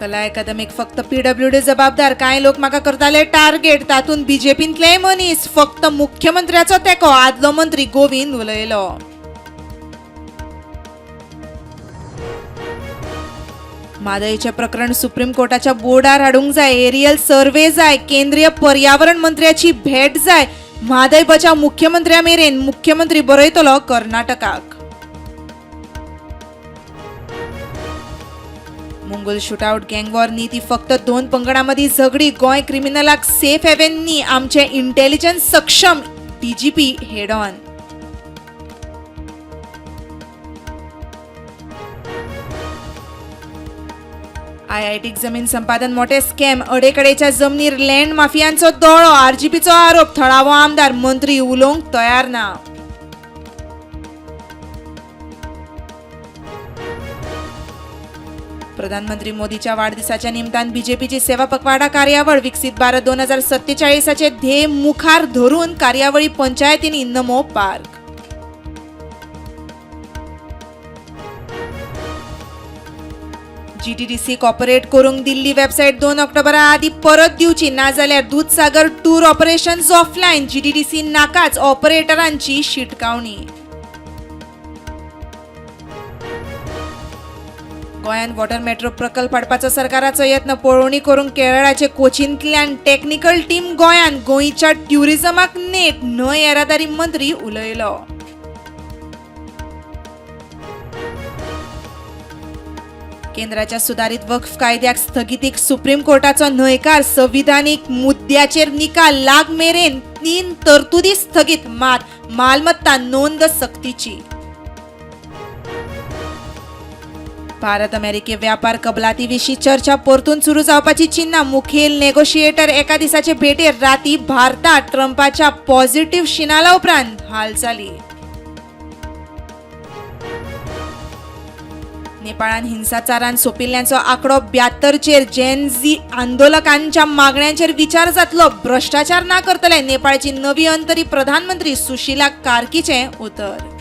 कला अकादमीक फक्त पीडब्ल्यूडी जबाबदार. कांय लोक म्हाका करताले टार्गेट, तातूंत बीजेपींतलेय मनीस. फक्त मुख्यमंत्र्याचो तेंको, आदलो मंत्री गोविंद उलयलो. म्हादयचें प्रकरण सुप्रीम कोर्टाच्या बोर्डार हाडूंक जाय, एरियल सर्वे जाय, केंद्रीय पर्यावरण मंत्र्याची भेट जाय. म्हादय बचाव मुख्यमंत्र्या मेरेन, मुख्यमंत्री बरयतलो कर्नाटकाक. मुंगल शूटआउट गँगवॉर न्ही, ती फक्त दोन पंगडां मदीं झगडी. गोंय क्रिमिनलाक सेफ हेवन न्ही, आमचें इंटेलिजन्स सक्षम, डीजीपी हेड ऑन. आयआयटीक जमीन संपादन मोठे स्कॅम, अडेकडेच्या जमनीर लँड माफियांचो दोळो, आरजीपीचो आरोप. थळावो आमदार मंत्री उलोवंक तयार ना. प्रधानमंत्री मोदीच्या वाढदिवसाच्या निमतान बीजेपीची सेवा पखवाडा कार्यावळ. विकसित भारत 2047चे ध्येय मुखार धरून कार्यावळी. पंचायतींनी नमो पार्क. जीटीडीसी कॉपरेट करूंक दिल्ली वेबसायट 2 ऑक्टोबरा आदी परत दिवची, नाजाल्यार Dudhsagar tour operations offline. GTDC नाकाच, ऑपरेटरांची शिटकावणी. गोंयांत वॉटर मेट्रो प्रकल्प हाडपाचो सरकाराचो यत्न. पळोवणी करूंक केरळाचे कोचींतल्यान टेक्निकल टीम गोंयांत. गोंयच्या ट्युरिझमाक नेट, न्हंय येरादारी मंत्री उलयलो. केंद्राच्या सुदारीत वक्फ कायद्याक स्थगितीक सुप्रीम कोर्टाचो न्हयकार. संविधानीक मुद्द्याचेर निकाल लाग मेरेन 3 तरतुदी स्थगीत, मात मालमत्ता नोंद सक्तीची. भारत अमेरिके व्यापार कबलाती विशीं चर्चा परतून सुरू जावपाची चिन्हां. मुखेल नेगोशिएटर एका दिसाचे भेटेर राती भारतात. ट्रंपाच्या पॉझिटिव्ह शिनाला उपरांत हालचाली. नेपाळान हिंसाचारान सोंपिल्ल्यांचो आंकडो 72चेर. जेन झी आंदोलकांच्या मागण्यांचेर विचार जातलो, भ्रश्टाचार ना करतले, नेपाळची नवी अंतरी प्रधानमंत्री सुशीला कार्कीचें उतर.